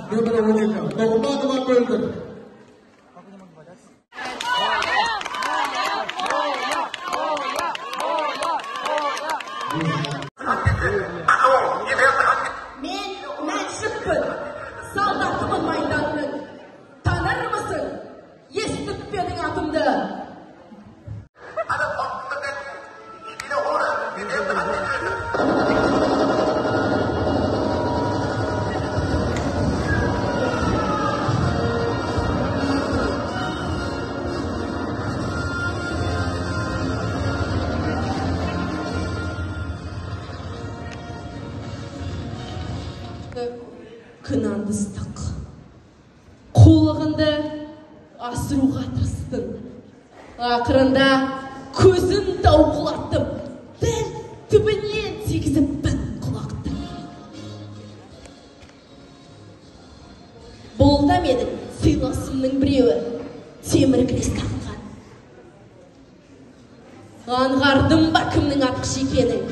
Нөмірі 12, Нұғыманова Мөлдір. Мен Мәншүкпін, солдатымын майданның. Танырмысың, естіп менің атымды? Күн андыстық, қулығынды асыруға тырыстың. Ақырында көзін тау құлаттым, дәл түбінен тигізіппін құлақтың. Бұл да менің сыйласымның біреуі, темір крест таққан. Аңғардым ба кімнің атқыш екенін?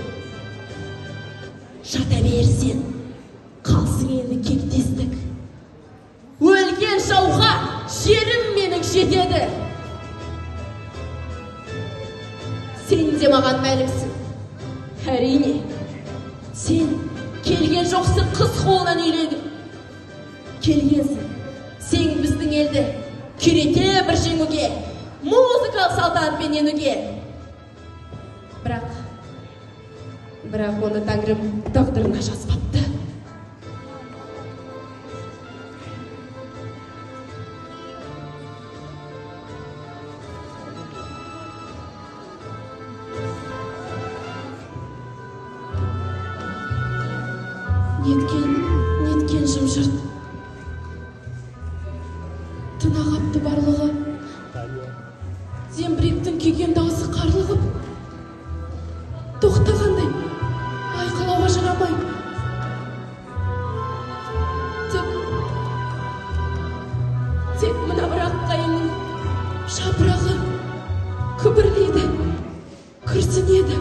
Жата бер сен, қалсын енді кектестік. Өлген жауға жерім менің жетеді. Сен де маған мәлімсің. Әрине, сен келген жоқсың қыз қолынан үйленіп. Келгенсің, сен біздің елді күйрете бір жеңуге, музыкалық салтанатпен енуге. Бірақ оны тәңірім тағдырына жазбапты. Неткен жым-жырт. Тына қапты барлығы. Зеңбіректің күйген даусы қарлығып, тоқтағандай айқайлауға жарамай. Тек мына бір ақ қайыңның жапырағы күбірлейді, күрсінеді,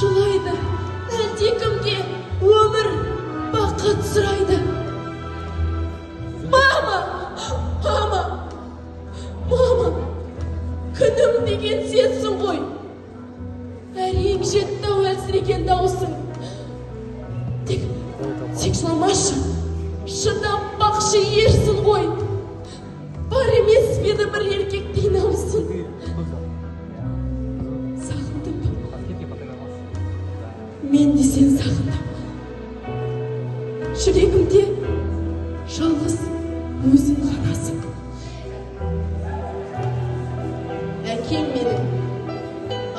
жылайды, әлдекімге өмір бақыт сұрайды. Мама! Мама! Мама! Күнім деген сенсің ғой. Әрең жетті-ау әлсіреген дауысың. Тек жыламашы, шыдап бақшы ерсің ғой. Бар емес мені бір еркектей намысың. Сағындым. Мен де сені сағындым. Жүрегімде жалғыз өзің ғанасың. Әкем менің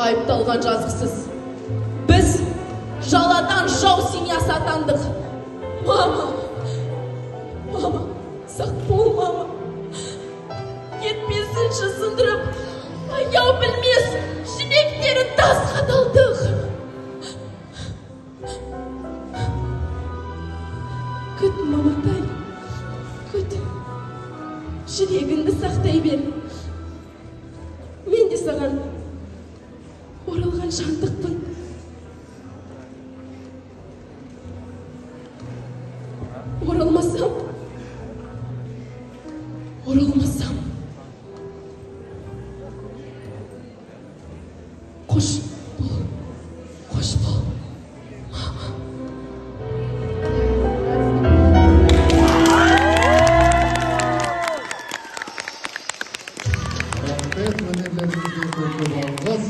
айыпталған жазықсыз. Біз жаладан жау семьясы атандық. Мама, мама, сақ бол, мама. Кетпесінші сындырып, аяу білмес жүректерін тасқа талдық. Күт, маматай, күт. Жүрегіңді сақтай бер. Мен де саған оралған жандықпын. Оралмасам, оралмасам. Қош бол, қош бол, мама. Рахмет, өнерлеріңізге көп көп алғыс.